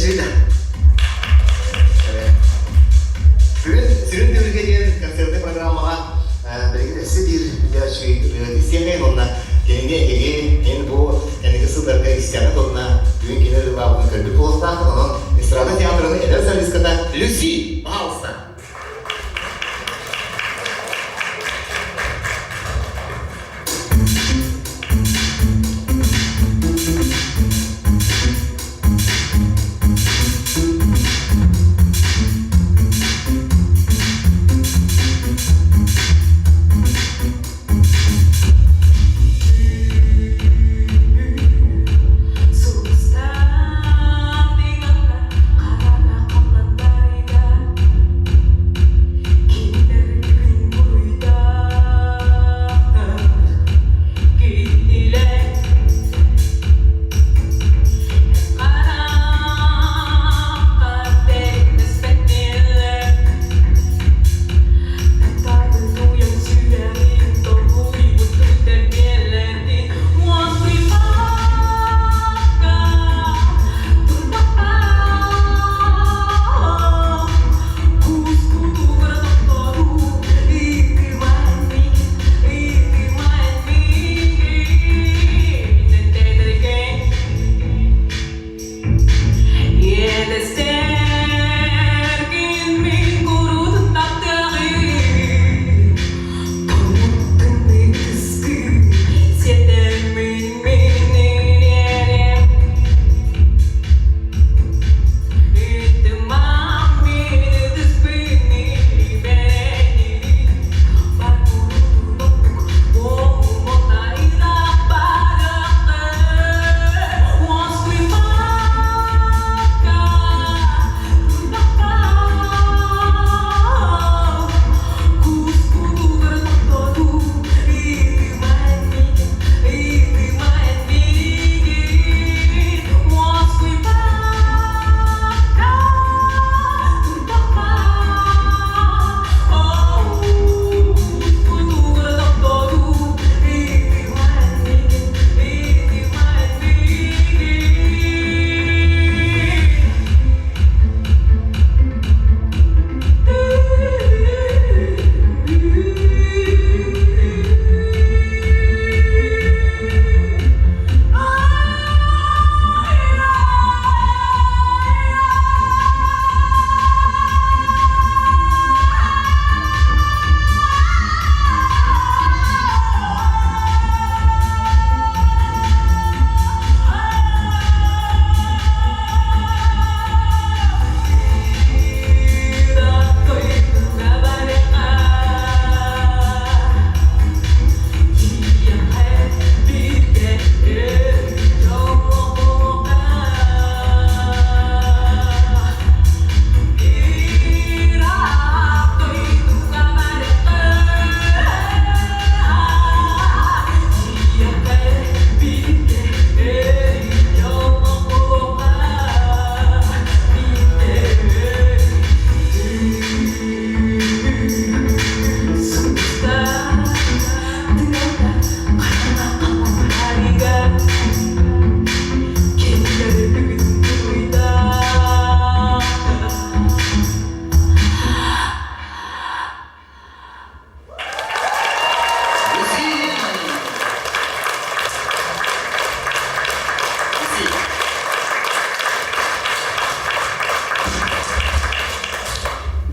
Үчүгэй да. Бүгүн сүрүн түһүлгэ диэн концертный программаҕа билигин өссө биир үчүгэй ырыа истиэхэй уонна кинини эһиги эн бу кэнники сылларга истэҕит уонна бүгүн кини ырыалаабытын көрбүт буолуохтааххыт. Онон эстрада театрын эдэр солистката Люси, пожалуйста.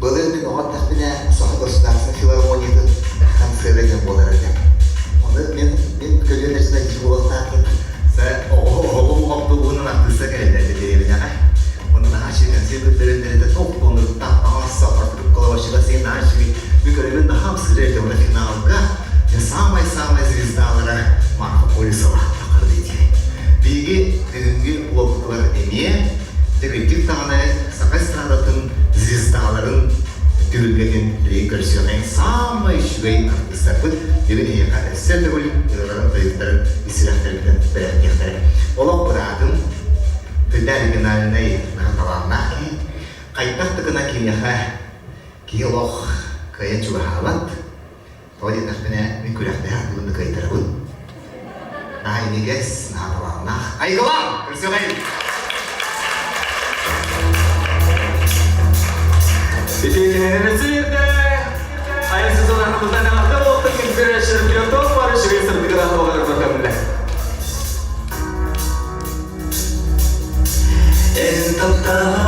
Былыр мин оҕо эрдэхпинэ Саха государственнай филармониятын концера диэн буолар этэ. Ону мин мин көлүөнэчинэ дии буолуохтаахпын. Оҕоҕум автобуһунан артыыста кэлэллэр этэ дэриэбинэҕэ. Онно наһаа үчүгэй концерт көрдөрөллөр этэ. Туох оннуктаах таҥас артык коловащига син наһаа үчүгэй. Мин көрөбүн наһаа ымсыырар этэ. Уонна финалга самая-самая звездалара Марфа Колесова таххар диэтэ. Биһиги бүгүҥҥү уолбутугар эмиэ дэгиттик даҕаны саха эстрадатын звездаларын түһүлгэтин билигин көрсүөҕүҥ саамай үчүгэй артыыстарбыт бүгүн эһиэхэ өссө төгүл ырыаларын-тойуктарын ис сүрэхтэриттэн бэлэхтиэхтэрэ. Олох быраатым, күндэ оригинальнай наһаа талааннаах киһи, хайдах да гына киниэхэ киһи олох кыайан чугаһаабат. Тоҕо диэтэхпинэ, мин күрэхтэһэ сатыыбын да кыайтарабын. Наһаа имигэс, наһаа талааннаах. Айгылаан! Көрсүөҕэйин! Итиэннэ сирдэ айан сезонун бутан эҕэрдэ буолтун күнкүрэ тоқ бары үчүгэй сырдыгынан оҕолорго көмүлэ. Эн таптаа.